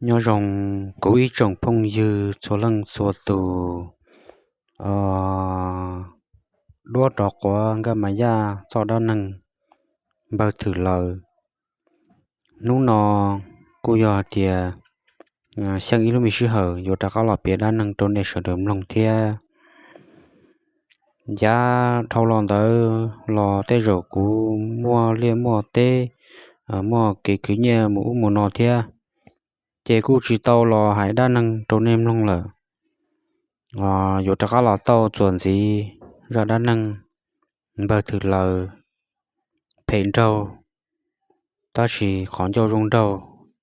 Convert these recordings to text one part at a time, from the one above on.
Nyob zoo kuv ib tsoom phooj ywg txhua leej txhua tus, duab rov quav nkaj mas yaj txoj dab neeg npawg Thwm Laws. Hnub no kuj yog hais tias xyeej ib lub me sij hawm yuav rov qab los piav dab neeg rau nej sawv daws mloog thiab. Yav dhau los ntawd los tej zaum kuv muaj liaj muaj teb, muaj kev khwv nyiaj mus ub mus no thiab, ces kuj tsis tau los hais dab neeg rau nej mloog lawm. Yuav rov qab los tau txuas ntxiv zaj dab neeg npawg Thwm Laws phem nraug, tab sis qhov ncauj zoo nraug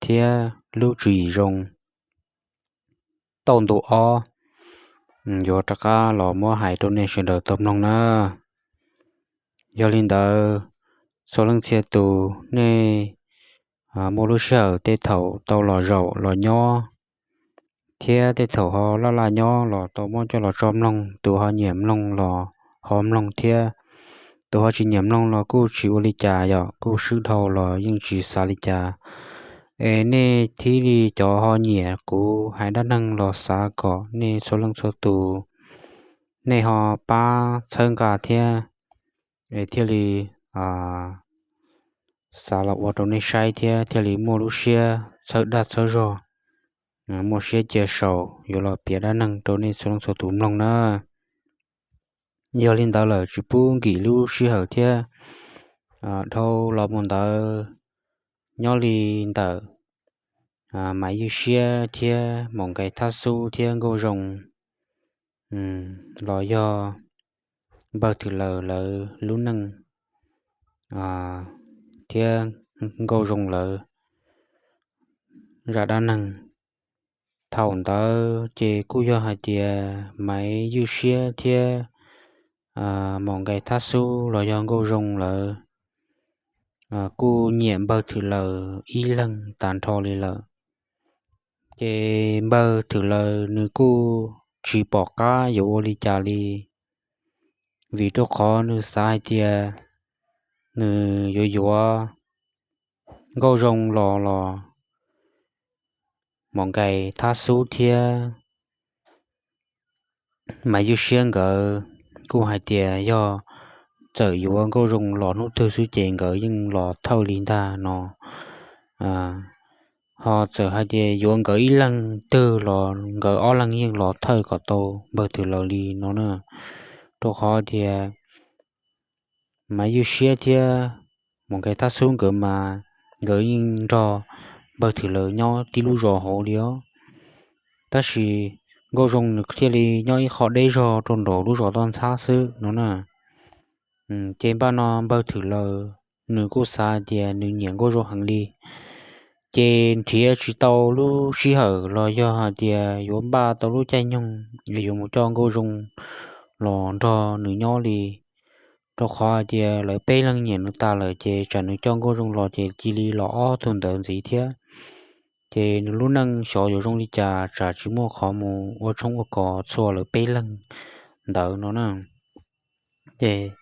thiab lub tswv yim zoo tau ntu ob, yuav rov qab los muab hais rau nej sawv daws tau mloog na. Yog li ntawd, txhua leej txhia tus nej muaj lub sij hawm tej thaum tau los zaum los nyob, thiab tej thaum ho laj laj nyob los tau muab coj los tso mloog. Tus ho nyiam mloog los ho mloog thiab, tus ho tsis nyiam mloog los kuj tsis ua li cas, yog kuj swb dhau los yeej tsis xav li cas. Es nej thiaj li cov ho nyiam kuv hais dab neeg los xav kom nej txhua leej txhua tus nej ho pab txhawb nqa thiab, es thiaj li xav los ua rau nej saib thiab thiaj li muaj lub siab txhawb dag txhawb zog, muaj siab cia sau yuav los piav dab neeg rau nej txhua leej txhua tus mloog na. Yog li ntawd lawm tsis pub nkim lub sij hawm thiab, dhau los mus ntawd nyob li ntawm Maiv Ywj Siab thiab Maum Nqaij Thab Xub thiab Nkauj Zoo los yog npawg Thwm Laws lawv lub neej thiab Nkauj Zoo lawv zaj dab neeg. Thaum ntawd ces kuj yog hais tias Maiv Ywj Siab thiab Maum Nqaij Thab Xub los yog Nkauj Zoo lawv kuj nyiam npawg Thwm Laws ib leeg tag nrho li lawm. Ces npawg Thwm Laws nws kuj tsis pom qab yuav ua li cas li, vim rau qhov nws xav hais tias nws yuav yuav Nkauj Zoo los los Maum Nqaij Thab Xub thiab Maiv Ywj Siab nkawd kuj hais tias yog txawm yuav Nkauj Zoo los hnub twg xwb ces nkawd yeej los thawj li ntag no. Ho txawm hais tias yuav nkawd ib leeg twg los nkawd ob leeg yeej los thawj kom tau npawg Thwm Laws li no na. Rau qhov tias Maiv Ywj Siab thiab Maum Nqaij Thab Xub nkawd mas nkawd yeej nrog npawg Thwm Laws nyob tib lub zos hauv li os. Tab sis Nkauj Zoo nws thiaj li nyob ib qho deb zog rau nraum lub zos toj ntxhab xwb no na. Ces npaj no npawg Thwm Laws nws kuj xav hais tias nws nyiam Nkauj Zoo heev li, ces nrhiav tsis tau lub sij hawm los yog hais tias yuav npaj tau lub caij nyoog yuav mus coj Nkauj Zoo los nrog nws nyob li. Rau qhov hais tias lawv peb leeg nyiam nws tas lawm ces tsam nws coj Nkauj Zoo los ces cia li los ob tug ntawd ntxiv thiab. Ces nws lub neej xyov yuav zoo li cas tsam tsis muaj qhov mus ua tshoob ua kos txhua lawv peb leeg ntawd no na. Ces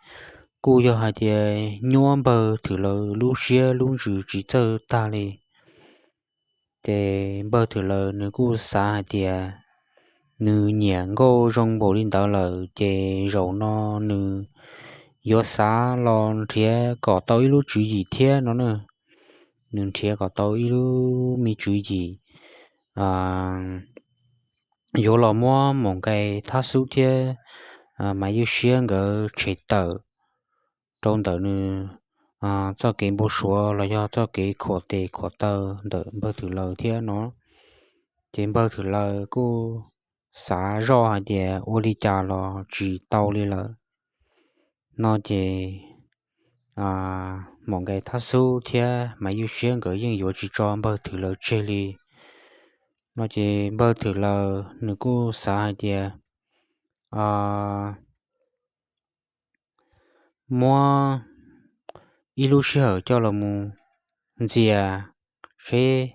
kuj yog hais tias nyuab npawg Thwm Laws lub siab lub ntsws tsis txawj tag li. Ces npawg Thwm Laws nws kuj xav hais tias nws nyiam Nkauj Zoo npaum li ntawd lawm ces zaum no nws yuav xav los nrhiav kom tau ib lub tswv yim thiab no na. Nws nrhiav kom tau ib lub me tswv yim yuav los muab Maum Nqaij Thab Xub thiab Maiv Ywj Siab nkawd tshem tawm rau ntawm nws txoj kev npau suav los yog txoj kev khuam tes khuam taw ntawm npawg Thwm Laws thiab no. Ces npawg Thwm Laws kuj xav zoj hais tias ua li cas los tsis tau li lawm no ces Maum Nqaij Thab Xub thiab Maiv Ywj Siab nkawd yeej yuav tsis tso npawg Thwm Laws tseg li no. Ces npawg Thwm Laws nws kuj xav hais tias muab ib lub sij hawm coj los mus ntxias seb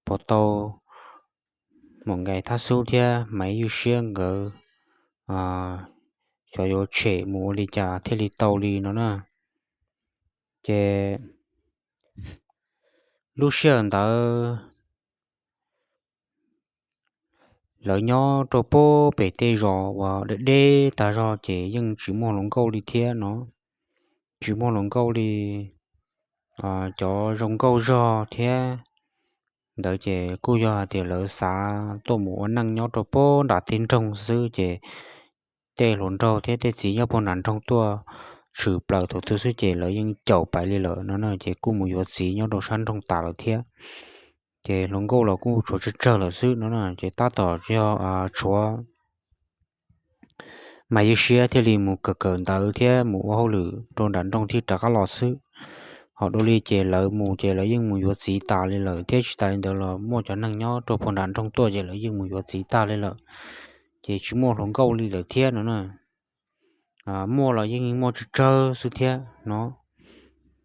puas tau Maum Nqaij Thab Xub thiab Maiv Ywj Siab nkawd xyov yuav tshem mus ua li cas thiaj li tau li no na. Ces lub sij hawm ntawd lawv nyob rau puag pem tej zos uas deb deb tag zog ces yeej tsis muaj hluas nkauj li thiab no. Tsis muaj hluas nkauj li, cov zoo nkauj zog thiab ntawd ces kuj yog hais tias lawv xav tuaj mus ua neej nyob rau puag nram tej nroog xwb ces tej hluas nraug thiab tej txiv nyob puag nram nroog tuaj tshwm plaws thaum twg xwb ces lawv yeej caum pais li lawm no na, ces kuj mus yuav txiv nyob rau sab nroog tas lawm thiab. Ces hluas nkauj los kuj tshuav tsawg tsawg lawm xwb no na, ces tab tom yog tshuav Mas Ywj Siab thiaj li mus kawm kawm ntawv thiab mus ua hauj lwm rau nram nroog thiaj rov qab los xwb. Ho dua li ces lawv mus ces lawv yeej mus yuav txiv tas li lawm thiab, tsis tas li ntawd los muaj cov neeg nyob rau puag nram nroog tuaj ces lawv yeej mus yuav txiv tag li lawm, ces tsis muaj hluas nkauj li lawm thiab no na. Muaj los yeej muaj tsawg tsawg xwb thiab no.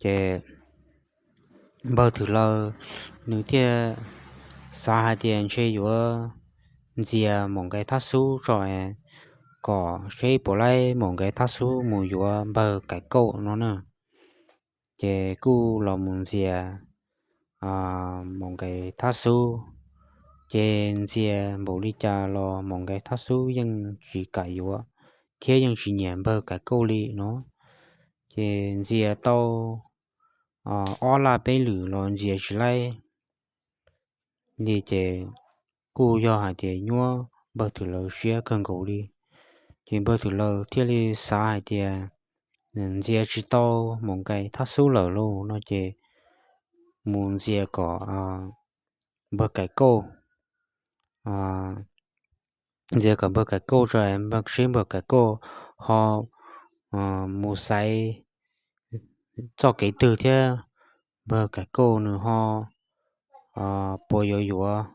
Ces npawg Thwm Laws nws thiaj xav hais tias ntshe yuav ntxias Maum Nkais Thab Xub tso es kom seb puas laib Maum Nkais Thab Xub mus yuav npawg Kaim Kauj no na. Ces kuj los mus ntxias Maum Nkais Thab Xub. Ces ntxias npaum li cas los Maum Nkais Thab Xub yeej tsis kam yuav thiab yeej tsis nyiam npawg Kaim Kauj li no. Ces ntxias tau ob laj peb lwm los ntxias tsis laib li ces kuj yog hais tias nyuab npawg Thwm Laws siab kawg nkaus li. Ces npawg Thwm Laws thiaj li xav hais tias ntxias tsis tau Maum Nkais Thab Xub lawm lauj no ces mus ntxias kom npawg Kaim Kauj, ntxias kom npawg Kaim Kauj tso, seb npawg Kaim Kauj ho mus xaiv txoj kev twg thiab npawg Kaim Kauj nws ho puas yuav yuav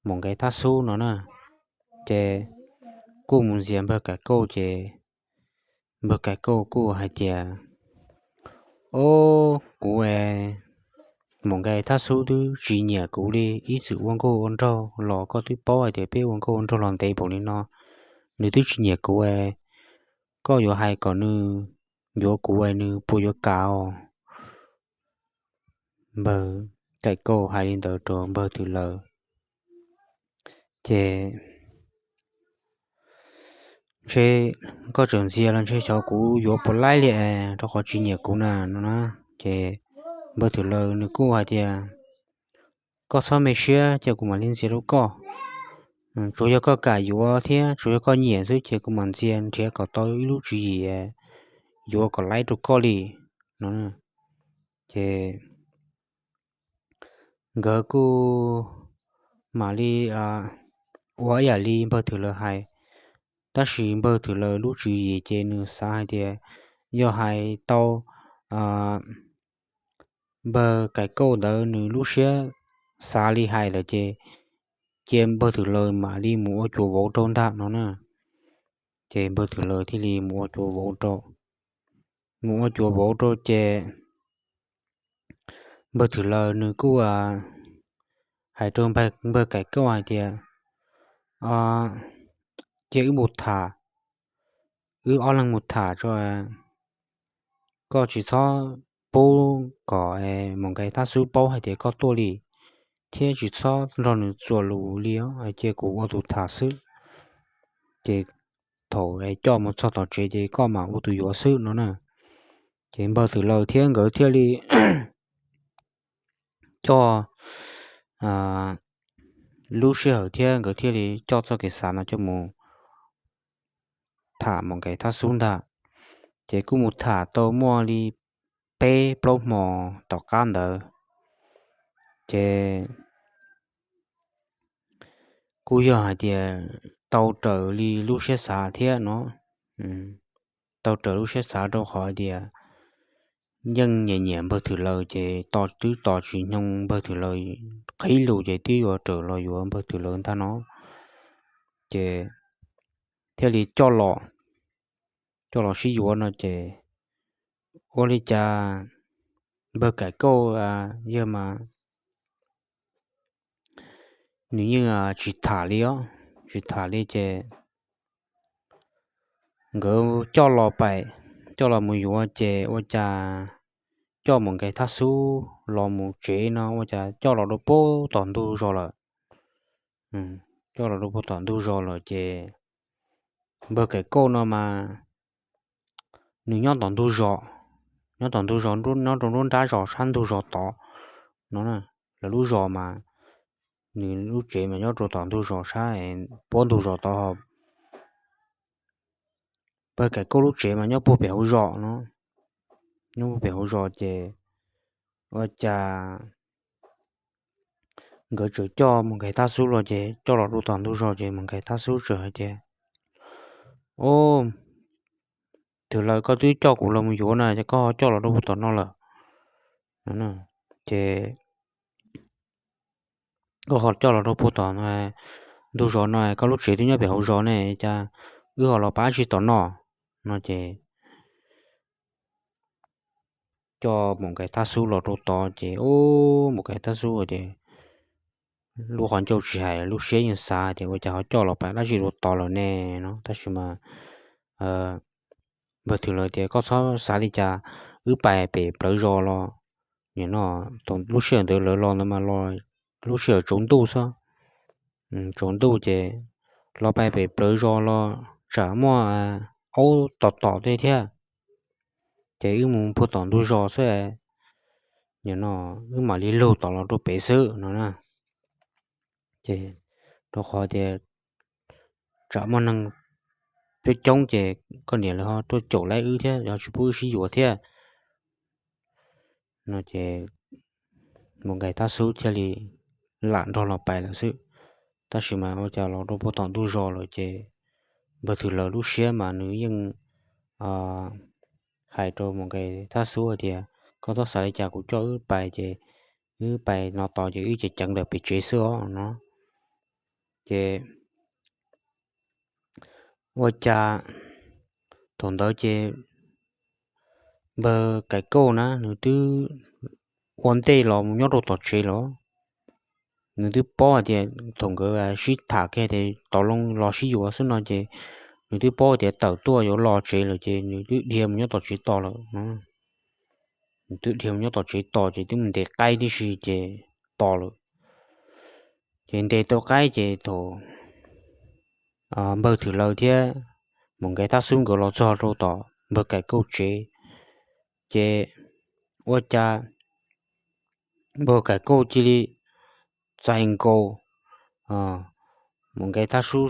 Maum Nkais Thab Xub no na. Ces kuj mus ntxias npawg Kaim Kauj ces npawg Kaim Kauj kuj hais tias, Ob, kuv es Maum Nkais Thab Xub twb tsis nyiam kuv li, ib txwm ua nkauj ua nraug los koj twb paub hais tias peb ua nkauj ua nraug los ntev npaum li no, nws twb tsis nyiam kuv es koj yuav hais kom nws yuav kuv es nws puas yuav kam os? Npawg Kaim Kauj hais li ntawd rau npawg Thwm Laws ces, Ntshe koj tseem ntxias los ntshe xyov kuv yuav puas laib li es rau qhov tsis nyiam kuv na no na. Ces npawg Thwm Laws nws kuj hais tias, Koj txhob me siab, ces kuv mam li ntxias rau koj. Tsuas yog koj kam yuav thiab tsuas yog koj nyiam xwb ces kuv mam ntxias nrhiav kom tau ib lub tswv yim yuav kom laib rau koj li no. Ces nkawd kuj mam li ua ib yam li npawg Thwm Laws hais. Tab sis npawg Thwm Laws lub tswv yim ces nws xav hais tias yog hais tau npawg Kaim Kauj ntawd nws lub siab xav li hais lawm ces cia npawg Thwm Laws mam li mus ua cuav vauv rau ntag no na. Ces npawg Thwm Laws thiaj li mus ua cuav vauv rau. Mus ua cuav vauv rau ces npawg Thwm Laws nws kuj hais rau npawg Kaim Kauj hais tias, Cia wb mus tham, wb ob leeg mus tham tso, koj tsis txhob pub kom Maum Nkais Thab Xub paub hais tias koj tuaj li, thiab tsis txhob nrog nws txuas lus li os, cia kuv ua tus tham xwb. Ces thaum coj mus txog tom tsev ces koj mam ua tus yuav xwb no na. Ces npawg Thwm Laws thiab nkawd thiaj li coj lub sij hawm thiab nkawd thiaj li coj txoj kev xav no coj mus tham Maum Nkais Thab Xub ntag. Ces kuj mus tham tau muaj li peb plaub hmo tom qab ntawd, ces kuj yog hais tias tau raws li lub siab xav thiab no. Tau raws lub siab xav rau qhov tias yeej nyiam nyiam npawg Thwm Laws ces tos twb tos tsis nyoog npawg Thwm Laws qhib lus ces twb yuav raws los yuav npawg Thwm Laws ntag no. Ces thiaj li coj los, coj los sib yuav no ces ua li cas npawg Kaim Kauj yog mas nws yeej tsis tham li os, tsis tham li ces nkawd coj los pais, coj los mus yuav ces ua cas coj Maum Nkais Thab Xub los mus tsev no ua cas coj los rau puag tom ntug zos lawm. coj los rau puag tom ntug zos lawm ces npawg Kaim Kauj no mas nws nyob tom ntug zos, nyob tom ntug zos, nyob rau nruab nrab zos sab ntug zos tod no. Lawv lub zos mas, nws lub tsev mas nyob rau tom ntug zos sab, puab ntug zos tod ho. Npawg Kaim Kauj lub tsev mas nyob puag pem hauv zos no, nyob puag pem hauv zos ces ua cas nkawd tseem coj Mus Nkais Thaj Xub los ces coj los rau tom ntug zos ces Mus Nkais Thaj Xub txawm hais tias, Au, twg lawv, koj twb coj kuv los mus yuav na, ces koj ho coj los rau puag tom no lawm. Ces koj ho coj los rau puag tom ntug zos no, koj lub tsev twb nyob pem hauv zos ne, cas wb ho los pab tsi tom no? No ces coj Mus Nkais Thaj Xub los rau tod ces, Au, Mus Nkais Thaj Xub tias, lub qhov ncauj tsis hais, lub siab yeej xav tias ua cas ho coj los pab dab tsi rau tod lawm ne no. Tab sis mas npawg Thwm Laws tias, Koj txhob xav li cas, wb pais pem plawv zos los, nim no, lub sij hawm ntawd lawv los ntawd mas los lub sij hawm tsaus ntuj xwb. Tsaus ntuj ces los pais pem plawv zos los tsam muaj aub tom tom tej thiab, ces wb mus puag tom ntug zos xwb, nim no wb mam li lug tom los rau pem xwb no na. Ces rau qhov tias tsam muaj neeg coob coob ces koj niam lawv ho tuaj caum lawv wb thiab, yog tsis pub wb sib yuav thiab no ces Mus Nkais Thaj Xub thiaj li lam nrog los pais lawm xwb. Tab sis mas ua cas los rau puag tom ntug zos lawm ces npawg Thwm Laws lub siab mas nws yeej hais rau Mus Nkais Thaj Xub tias, Koj txhob xav li cas, kuv coj wb pais ces wb pais no tod ces wb ceev ceev ntawm pem tsev xwb os no. Ces ua cas thaum ntawd ces npawg Kaim Kauj na nws twb ua ntej los mus nyob rau tom tsev lawm. Nws twb paub hais tias thaum nkawd sib tham kiag tias tau loo los sib yuav xwb no ces nws twb paub tias tawm tuaj yuav los tsev lawm ces nws twb dhia mus nyob tom tsev tos lawm. Nws twb dhia mus nyob tom tsev tos ces twb mus ntes qaib tib si ces tos lawm. Ces ntes tau qaib ces thaum npawg Thwm Laws thiab Mus Nkais Thaj Xub nkawd los txog rau tom npawg Kaim Kauj tsev, ces ua cas npawg Kaim Kauj cia li txais nkaus Mus Nkais Thaj Xub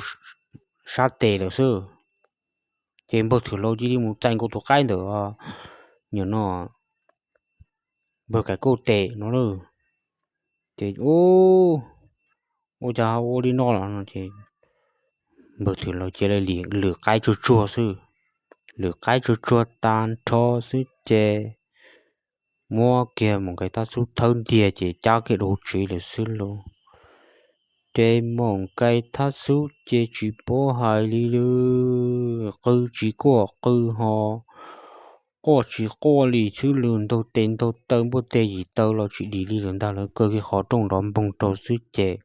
sab tes lawm xwb. Ces npawg Thwm Laws cia li mus txais nkaus tus qaib ntawm, nim no, npawg Kaim Kauj tes no lawm. Ces ua cas ua li no lawm no ces npawg Thwm Laws cia li lwm qaib tsuag tsuag xwb. Lwm qaib tsuag tsuag tag nrho xwb ces muab kiag Mus Nkais Thaj Xub thawb ntiag ces cab kiag rau hauv tsev lawm xwb lauj. Ces Mus Nkais Thaj Xub ces tsis paub hais li lawm, qw tsis quaj qw ho, quaj tsis quaj li xwb, lwm ntaug tes ntaug taw npuaj teg yim taw los tsis dim li lawm ntag. Lawv kaw kiag qhov rooj nrov npoog rau xwb ces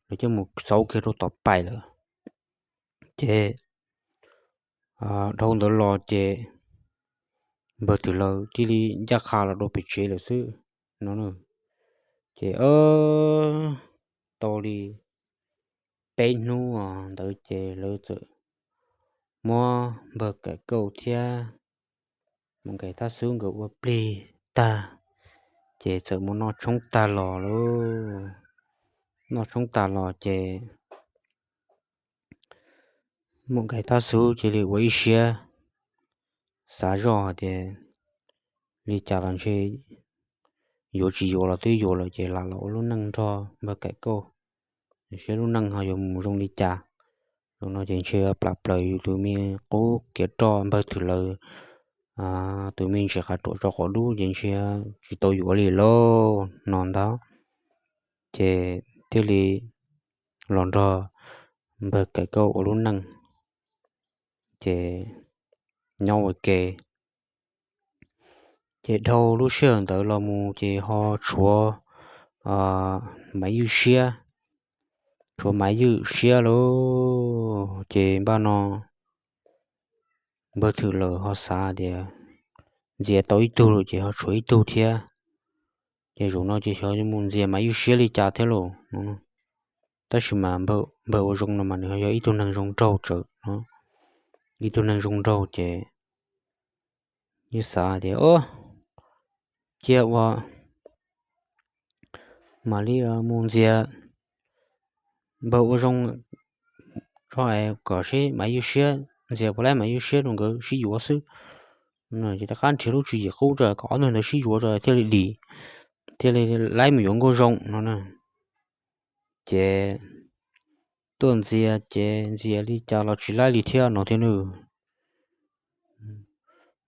lawv coj mus xauv kiag rau tom pais lawm. Ces dhau ntawd los ces npawg Thwm Laws cia li ncaj qha los rau pem tsev lawm xwb no. Ces tau li peb hnub ntawd ces lawv txawm muab npawg Kaim Kauj thiab Mus Nkais Thaj Xub nkawd ua plig tag, ces txawm mus noj tshoob tag los lauj. Noj tshoob tag los ces Mus Nkais Thaj Xub cia li ua ib siab xav zoj hais tias li cas los ntshe yuav tsis yuav los twb yuav lawm ces lam los ua lub neej nrog npawg Kaim Kauj, saib lub neej ho yuav mus zoo li cas. Zaum no ces ntshe plam plaws yus tus me qub kev roj npawg Thwm Laws tus me ntsis qab ruam tso quav dub ces ntshe tsis tau yuav li lauj no ntag. Ces thiaj li los nrog npawg Kaim Kauj ua lub neej, ces nyob ua ke. Ces dhau lub sij hawm ntawd los mus ces ho tshuav Maiv Ywj siab, tshuav Maiv Ywj siab lauj. Ces npaj no npawg Thwm Laws ho xav tias ntxias tau ib tug lawm ces ho tshuav ib tug thiab. Ces zaum no ces xyov mus ntxias Maiv Ywj siab li cas thiab lauj. Tab sis mas npawg Ua Zoo no mas nws yog ib tug neeg zoo nraug tsawv no, ib tug neeg zoo nraug ces yeej xav tias, o, cia ua mam li mus ntxias npawg Ua Zoo tso es kom seb Maiv Ywj Siab, ntxias puas laib Maiv Ywj Siab rau nkawd sib yuav xwb. Ces rov qab nrhiav lub tswv yim qub rau kom ob tug ntawd sib yuav rau thiaj li dim, thiaj li laib mus yuav Nkauj Zoo no na. Ces tuaj ntxias ces ntxias li cas los tsis laib li thiab no thiab nws.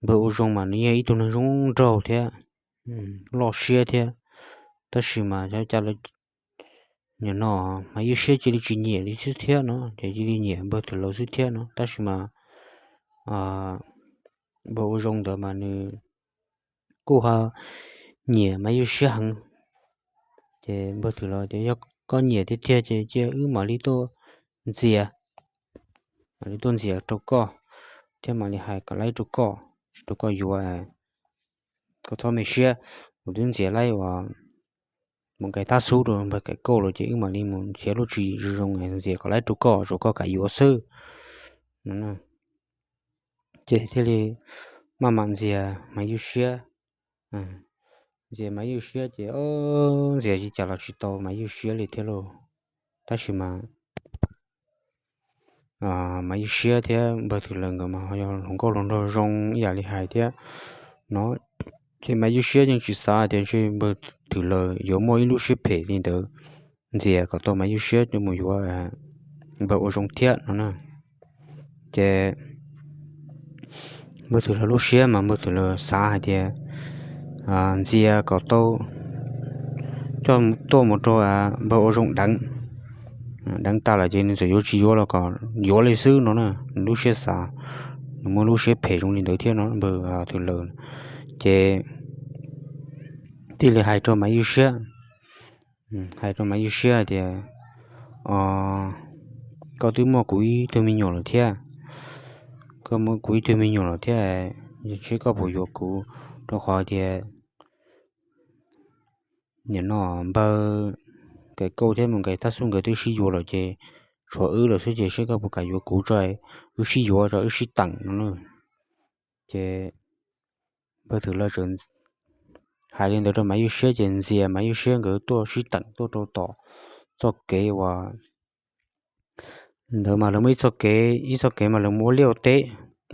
Npawg Ua Zoo mas nws yog ib tug neeg zoo nraug thiab loj siab thiab, tab sis mas cas li nim no Maiv Ywj Siab cia li tsis nyiam li xwb thiab no, ces cia li nyiam npawg Thwm Laws xwb thiab no. Tab sis mas npawg Ua Zoo ntawd mas nws kuj ho nyiam Maiv Ywj Siab heev. Ces npawg Thwm Laws tias, yog koj nyiam tiag tiag ces cia wb mam li tuaj ntxias, mam li tuaj ntxias rau koj, thiab mam li hais kom laib rau koj, rau koj yuav, koj txhob me siab, kuv twb ntxias laib uas mus nkais thab xub rau npawg Kaim Kauj lawm ces wb mam li mus nrhiav lub tswv yim zoo zoo ntxias kom laib rau koj, tsuas koj kam yuav xwb. Ces thiaj li maj mam ntxias Maiv Ywj Siab. Ntxias Maiv Ywj Siab ces ntxias li cas los tsis tau Maiv Ywj Siab li thiab lauj. Tab sis mas Maiv Ywj Siab thiab npawg Thwm Laws nkawd mas yog hluas nkauj hluas nraug zoo ib yam li hais thiab no. Ces Maiv Ywj Siab yeej tsis xav tias ntshe npawg Thwm Laws yuav muaj ib lub siab phem li ntawd, ntxias kom tau Maiv Ywj Siab coj mus yuav npawg Ua Zoo thiab no na. Ces npawg Thwm Laws lub siab mas npawg Thwm Laws xav hais tias ntxias kom tau coj tuaj mus rau npawg Ua Zoo deev, deev tas lawm ces nws txawm yuav tsis yuav los kom yuav li xwb no na. Nws lub siab xav, nws muaj lub siab phem zoo li ntawd thiab no npawg Thwm Laws. Ces thiaj li hais rau Maiv Ywj Siab, hais rau Maiv Ywj Siab hais tias, o, koj twb muaj kuv ib tug me nyuam lawm thiab, koj muaj kuv ib tug me nyuam lawm thiab, seb koj puas yuav kuv, rau qhov tias nim no npawg Kaim Kauj thiab mus nkais thab xub nkawd twb sib yuav lawm ces tshuav wb lawm xwb ces seb koj puas kam yuav kuv tso, wb sib yuav tso wb sib teem no na. Ces npawg Thwm Laws txawm hais li ntawd rau Maiv Ywj Siab ces ntxias Maiv Ywj Siab nkawd tuaj sib teem tuaj rau tom txoj kev uas ntawd mas lawv muaj ib txoj kev, ib txoj kev mas lawv mus ua liaj ua teb,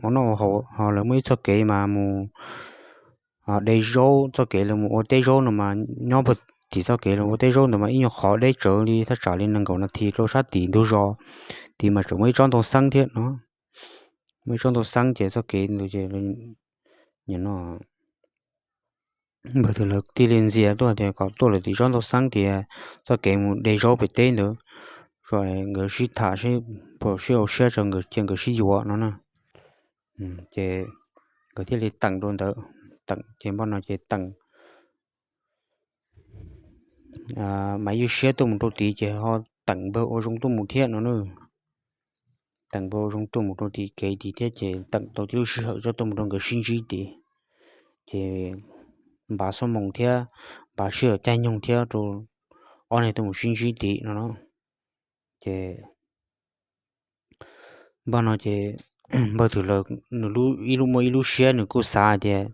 ua noj ua haus, ho lawv muaj ib txoj kev mas mus de zaub, txoj kev lawv mus ua teb zaub no mas nyob puag tim txoj kev lawv ua teb zaub ntawd mas ib nyuag qhov deb tsawv li thaj tsam li nees nkaum nas this rau sab tim ntug zos tid mas tseem muaj ib tsob ntoo xeeb thiab no. Muaj ib tsob ntoo xeeb ces txoj kev ntawd ces nim no npawg Thwm Laws thiaj li ntxias tuaj tias kom tuaj lawm tim tsob ntoo xeeb tias txoj kev mus de zaub pem teb ntawd, nkawd sib tham seb puas sib hauv siab tso nkawd cia nkawd sib yuav no na. Ces nkawd thiaj li teem rau ntawd, teem ces npaj no ces teem Maiv Ywj Siab tuaj mus rau tid ces ho teem npawg Ua Zoo tuaj mus thiab no na. Teem npawg Ua Zoo tuaj mus rau tid kev tid thiab ces teem tau tib lub sij hawm coj tuaj mus rau nkawd sib ntsib tid. Ces npaj xuab moos thiab npaj sij hawm caij nyoog thiab rau ob neeg tuaj mus sib ntsib tid no na. Ces npaj no ces npawg Thwm Laws nws ib lub muaj ib lub siab nws kuj xav hais tias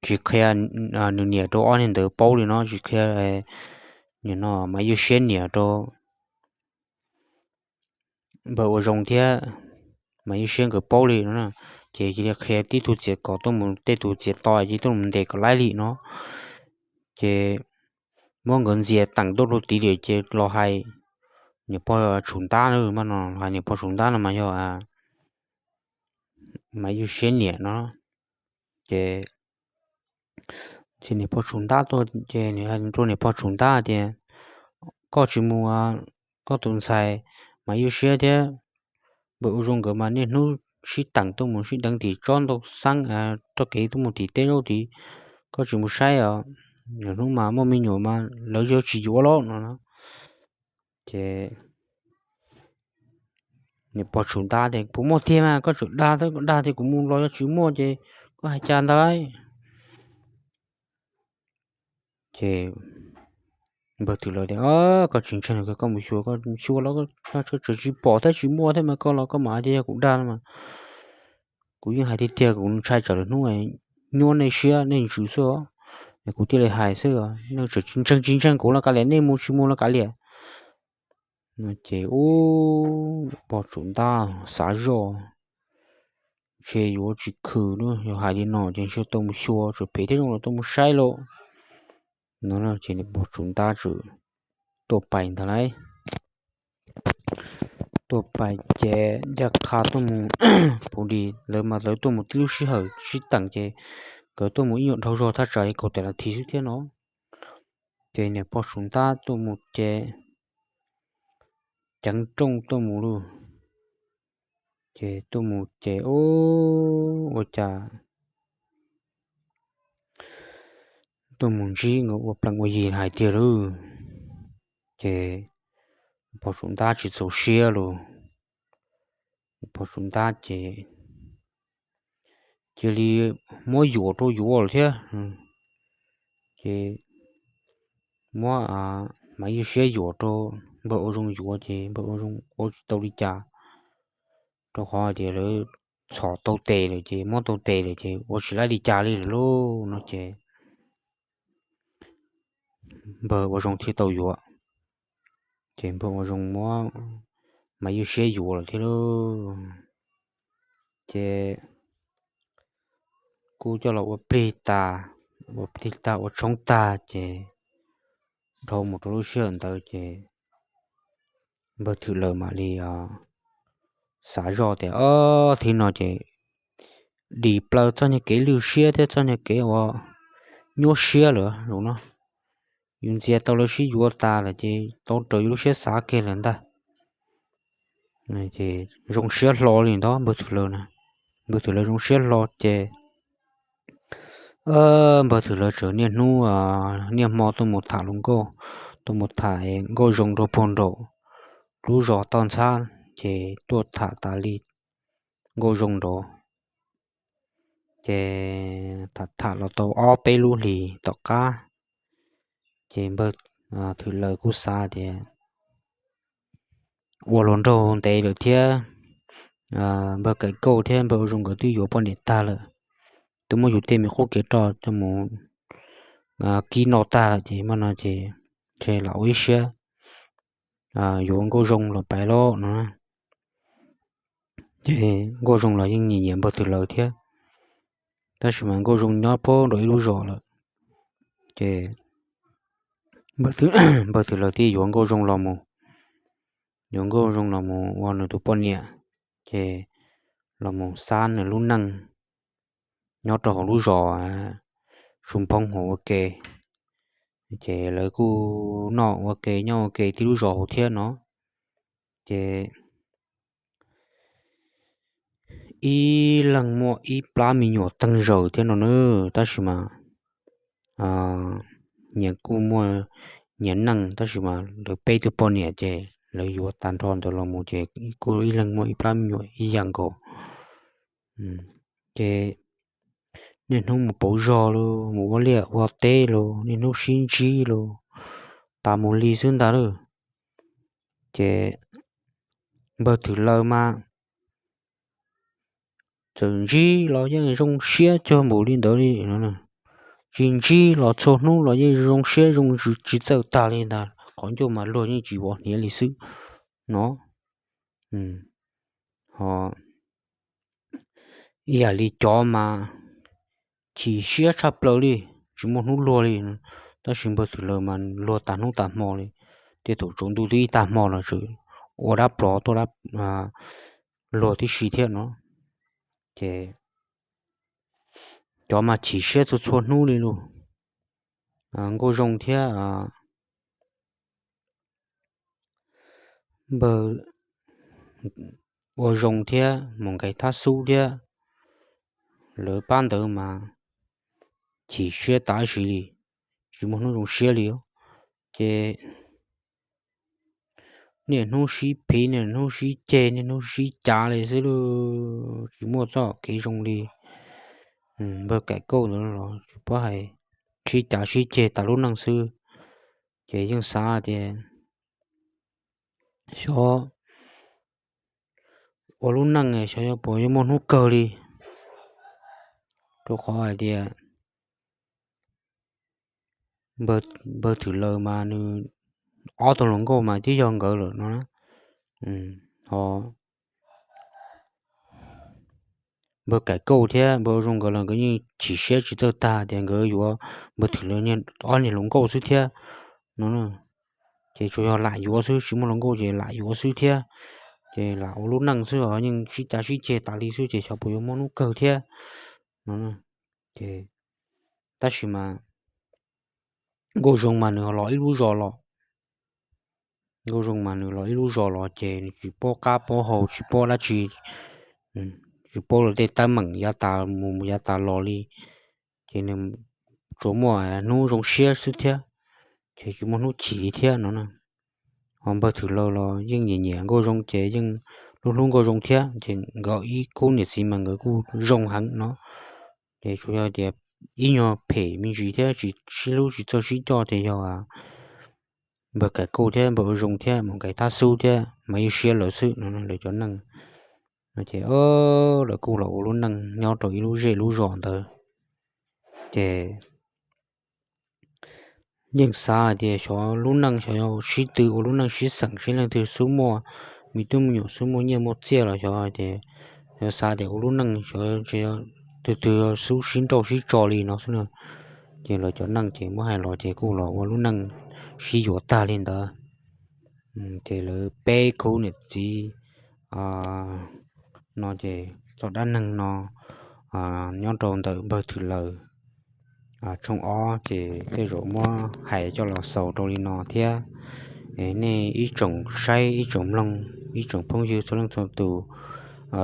tsis qhia nws niam rau ob neeg ntawd paub li no, tsis qhia nim no Maiv Ywj Siab niam rau npawg Ua Zoo thiab Maiv Ywj Siab nkawd paub li no na. Ces cia li qhia tib tug txiav kom tuaj mus, tej tus txiav to cia li tuaj mus ntes kom laib li no. Ces muab nkawd ntxias teem tuaj rau tid lawm ces los hais niam pog Tshum Ntab na, npaj no los hais niam pog Tshum Ntab no mas yog Maiv Ywj Siab niam no. Ces niam pog Tshum Ntab tuaj ces nws hais rau niam pog Tshum Ntab tias koj tsis mus, koj tus ntxhais Maiv Ywj Siab thiab npawg Ua Zoo nkawd mas niaj hnub sib teem tuaj mus sib deev tim tsob ntoo xeeb, txoj kev tuaj mus tim teb zaub tid, koj tsis mus saib os, lwm hnub mas muaj me nyuam mas lawv yuav tsis yuav lawm no. Ces niam pog Tshum Ntab tias puas muaj tiag mas, koj tseem dag, dag tias kuv mus los yog tsis muaj ces koj hais cas ntag lauj. Ces Npawg Thwm Laws tias, Koj tsis ntseeg los koj mus xyuas, koj xyuas los koj tseem tsis pom thiab tsis muaj thiab mas koj los koj mam hais tias yog kuv dag no mas. Kuv yeej hais tiag tiag, kuv ntshai tsam lwm hnub nyuaj nej siab nej ntsws xwb os. Kuv thiaj li hais xwb, nej tseem tsis ntseeg tsis ntseeg kuv los kav liam, nej mus tsis mus los kav liam. No ces ub, pog Tsuv Ntab xav zoj, ntshe yuav tsis khwm na, yog hais li no ces ntshe tau mus xyuas tseem phem thiab zoo los tau mus saib lauj. No ces niam pog Tsuv Ntab tseem tuaj pais ntag lauj. Tuaj pais ces ncaj qha tuaj mus, pum dis lawv mas lawv tuaj mus tib lub sij hawm sib teem ces nkawd tuaj mus ib nyuag dhau zog thaj tsam kaum tawm nas this xwb thiab no. Ces niam pog Tsuv Ntab tuaj mus ces ceev rooj tuaj mus lauj. Ces tuaj mus ces ub, ua cas tuaj mus ntsib nkawd ua plees ua yi hais tiag lauj. Ces pog Tsuv Ntab tsis txaus siab lauj. Pog Tsuv Ntab ces cia li muab yuam rau yuav lawm thiab. Ces muab Maiv Ywg Siab yuam rau npawg Ua Zoo yuav ces npawg Ua Zoo ua tsis tau li cas, rau qhov hais tias lawv txhom tau tes lawm ces muab tau tes lawm ces ua tsis laib li cas li lawm lauj no ces npawg Ua Zoo thiaj tau yuav. Ces npawg Ua Zoo muab Maiv Ywg Siab yuav lawm thiab lauj. Ces kuj coj los ua plig tas, ua plig tag ua tshoob tag ces dhau mus rau lub sij hawm ntawd ces npawg Thwm Laws mam li xav zoj tias, Ob, thaum no ces dim plaws txoj niag kev lwj siab thiab txoj niag kev uas nyuaj siab lawm zaum no. Yus ntxias tau lawv sib yuav tas lawm ces tau raws yus lub siab xav kiag lawm ntag. Ces zoo siab hlo li ntawd npawg Thwm Laws na. Npawg Thwm Laws zoo siab hlo ces npawg Thwm Laws txawm niaj hnub niaj hmo tuaj mus tham hluas nkauj, tuaj mus tham Nkauj Zoo rau puag nraum lub zos Toj Ntxhab ces tuaj tham tas li Nkauj Zoo nraud. Ces tham tham los tau ob peb lub hlis tom qab ces npawg Thwm Laws kuj xav tias ua hluas nraug ntev lawm thiab, npawg Kaim Kauj thiab npawg Ua Zoo nkawd twb yuav poj niam tag lawm, twb muab yus tej me qub kev roj coj mus kib noj tag lawm ces muaj no ces ntshe lam ua ib siab yuav Nkauj Zoo los pais lauj no. Ces Nkauj Zoo los yeej nyiam nyiam npawg Thwm Laws thiab, tab sis mas Nkauj Zoo nyob puag nraum ib lub zos lawm. Ces npawg Thwm Laws thiaj yuav Nkauj Zoo los mus, yuav Nkauj Zoo los mus ua nws tus poj niam, ces los mus xab nws lub neej nyob rau hauv lub zos Su Nphoo hauv ua ke. Ces lawv kuj noj ua ke nyob ua ke tib lub zos hauv thiab no. Ces ib leeg muaj ib plab me nyuam teeg zaws thiab no na, tab sis mas nyias kuj muaj nyias neej, tab sis mas lawv peb tug poj niam ces lawv yuav tag nrho ntawd los mus ces kuj ib leeg muaj ib plab me nyuam ib yam nkaus. Ces niaj hnub mus pauv zog los mus ua liaj ua teb los niaj hnub sib ntsib los tas mus li xwb ntag lauj. Ces npawg Thwm Laws mas txawm ntsib los yeej zoo siab cuag npaum li ntawd li, tsis ntsib los txhua hnub los yeej zoo siab zoo tsis txawj tag li ntag, qhov ncauj mas luag yeej tsis vov hniav li xwb no. Ho ib yam li cov mas chim siab tshaj plaws li, tsis muaj hnub luag li, tab sis npawg Thwm Laws mas luag tas hnub tas hmo li, tej thaum tsaus ntuj twb ib tag hmo los tseem ua dab plho tuaj luag tib si thiab no. Ces cov mas chim siab txhua txhua hnub li lauj. Nkauj Zoo thiab npawg Ua Zoo thiab Mus Nqes Thab Xub thiab lawv pab ntawd mas chim siab tas ib si li, tsis muaj hnub zoo siab li. Ces niaj hnub sib phiv, niaj hnub sib ceg, niaj hnub sib cav li xwb lauj, tsis muaj txoj kev zoo li. Npawg Kaim Kauj ntawd los tsis paub hais, sib cav sib ceg tas lub neej xwb. Ces yeej xav tias xyov ua lub neej xyov yog puas yuav muaj hnub kawg li, rau qhov hais tias npawg Thwm Laws mas nws ob tug hluas nkauj mas twb yog nkawd lawm no na. Ho npawg Kaim Kauj thiab npawg Ua Zoo nkawd los nkawd yeej chim siab tsis txawj tag tias nkawd yuav npawg Thwm Laws ob niag hluas nkauj xwb thiab no. Ces tsuas yog lam yuav xwb, tsis muaj hluas nkauj ces lam yuav xwb thiab. Ces lam ua lub neej xwb os, yeej sib cav sib ceg tas li xwb ces xyov puas yuav muaj hnub kawg thiab no. Ces tab sis mas Nkauj Zoo mas nws los ib lub zos los, Nkauj Zoo mas nws los ib lub zos los ces nws tsis paub qab paub hau, tsis paub dab tsi, tsis paub luag tej teeb meem yav tas mus yav tas los li. Ces nws tsuas muaj hnub zoo siab xwb thiab, ces tsis muaj hnub chim li thiab no na. Ho npawg Thwm Laws los yeej nyiam nyiam Nkauj Zoo ces yeej hlub hlub Nkauj Zoo thiab, ces nkawd ib khub niam txiv mas nkawd kuj zoo heev no. Ces tsuas yog tias ib nyuag phem me ntsis thiab tsis sib hlub tsis txawj sib coj ces yog npawg Kaim Kauj thiab npawg Ua Zoo thiab mus Kaim Thab Xub thiab mas yeej siab lawv xwb no. Lawv cov neej no ces lawv kuj los ua lub neej nyob rau ib lub zej lub zos ntawd. Ces yeej xav hais tias xyov lub neej xyov sib tw ua lub neej sib xeem seb leej twg xub muaj me tub me nyuam xub muaj nyiaj muaj txiaj los xyov hais tias, xyov xav tias ua lub neej xyov twg twg xub sib nrauj sib tso li no xwb na. Ces lawv cov neej ces muab hais los ces kuj los ua lub neej sib yuav tag li ntawd. Ces lawv peb khub niam txiv no ces txoj dab neeg no nyob rau ntawm npawg Thwm Laws tshooj ob ces tej zaum muab hais coj los xaus rau li no thiab. Nej ib tsoom saib ib tsoom mloog ib tsoom phooj ywg txhua leej txhua tus,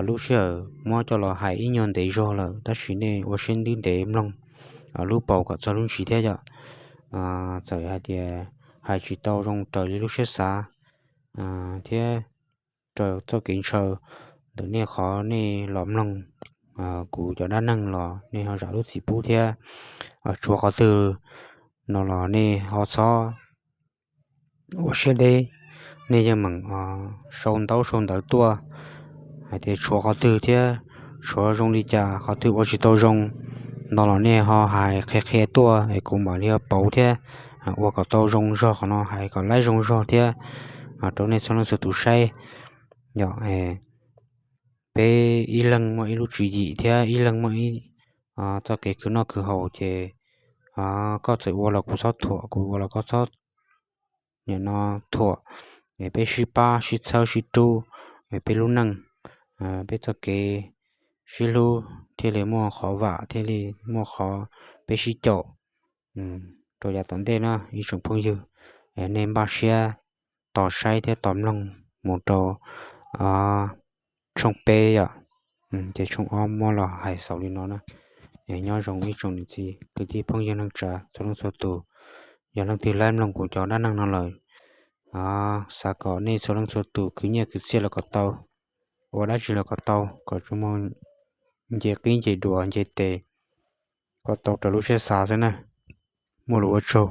lub sij hawm muab coj los hais ib nyuag ntev zog lawm tab sis nej ua siab ntev ntev mloog lub paus kom txog lub ntsis thiab yom. Txawm hais tias hais tsis tau zoo raws li lub siab xav thiab raws txoj kev ntshaw ntawm nej qhov nej los mloog kuv cov dab neeg los nej ho zam lub txim pub thiab. Tshuav qhov twg no los nej ho txhob ua siab deb, nej yeej meem sau ntaub sau ntawv tuaj hais tias tshuav qhov twg thiab tshuav zoo li cas, qhov twg ua tsis tau zoo no los nej ho hais qhia qhia tuaj es kuv mam li ho pauv thiab ua kom tau zoo zog qhov no, hais kom laib zoo zog thiab rau nej txhua leej txhua tus saib. Yog peb ib leeg muaj ib lub tswv yim thiab ib leeg muaj ib txoj kev khwv noj khwv haus ces koj txawm ua los kuv txhob thuam, kuv ua los koj txhob nim no thuam, es peb sib pab sib txhawb sib rub, es peb lub neej, peb txoj kev sib hlub thiaj li muaj qhov vam, thiaj li muaj qhov peb sib caum rau yav tom ntej na ib tsoom phooj ywg. Nej npaj siab tos saib thiab tos mloog mus rau tshooj peb yom. Ces tshooj ob muab los hais xaus li no na. Nyob zoo ib tsoom niam txiv kwv tij phooj ywg neej tsa txhua leej txhua tus, yog leej twg laib mloog kuv cov dab neeg no lawm, xav kom nej txhua leej txhua tus khwv nyiaj khwv txiaj los kom tau, ua dab tsi los kom tau, kom tsuas muaj nce qib nce duas nce tes kom tau raws lub siab xav xwb na. Muaj lus ua tsaug.